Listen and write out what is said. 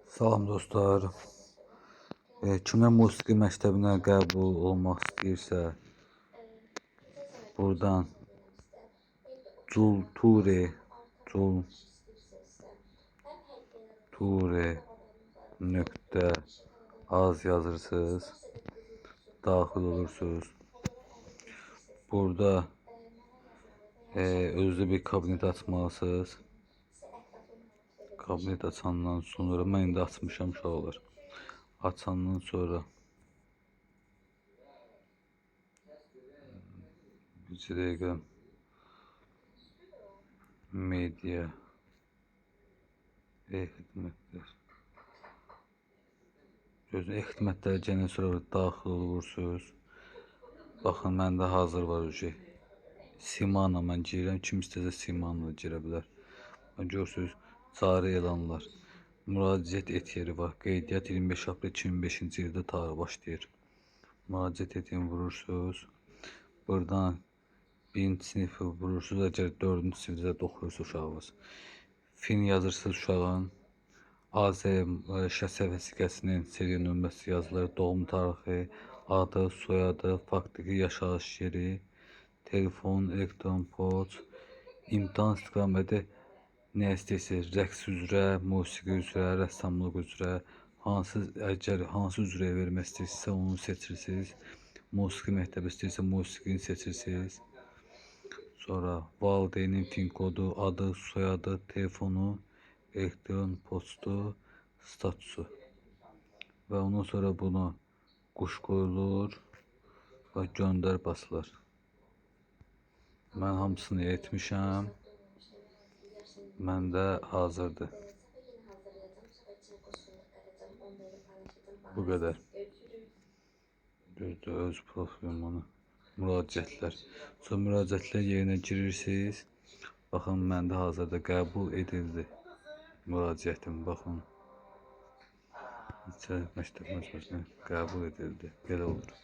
Salam dostlar. Kimlər musiqi məktəbinə qəbul olmaq istəyirsə, buradan Culture Culture nöqtə az yazırsınız. Daxil olursunuz. Burada özlü bir kabinet açmalısınız. Kabinet açandan sonra mən indi açmışam uşaqlar. Açandan sonra bir dəqiqə media e-xidmətlər. Gözün e-xidmətlərə gələn sonra daxil olursunuz. Baxın, məndə hazır var uje. Simana mən girirəm. Kim istəsə Simana girə bilər. Görürsünüz, cari elanlar. Müraciət et yeri var. Qeydiyyat 25 aprel 2005-ci ildə tarix başlayır. Müraciət edin vurursunuz. Buradan birinci sinifi vurursunuz. Əgər dördüncü sinifdə də oxuyursa uşağınız. Fin yazırsınız uşağın. AZ şəxsi vəsiqəsinin seriya nömrəsi yazılır, doğum tarixi, adı, soyadı, faktiki yaşayış yeri, telefon, elektron poçt, imtahan istiqaməti nə istəyirsiniz, rəqs üzrə, musiqi üzrə, rəssamlıq üzrə, hansı əgər hansı üzrə vermək istəyirsinizsə onu seçirsiniz. Musiqi məktəbi istəyirsə musiqini seçirsiniz. Sonra valideynin fin kodu, adı, soyadı, telefonu, elektron poçtu, statusu və ondan sonra bunu quş qoyulur və göndər basılır. Mən hamısını etmişəm. Məndə hazırdır. Bu qədər. Düzdür, öz profilim onu. Müraciətlər. Sonra müraciətlər yerinə girirsiniz. Baxın, məndə hazırda qəbul edildi. Müraciətim, baxın. İçəri məktəb məcmuəsində qəbul edildi. Belə olur.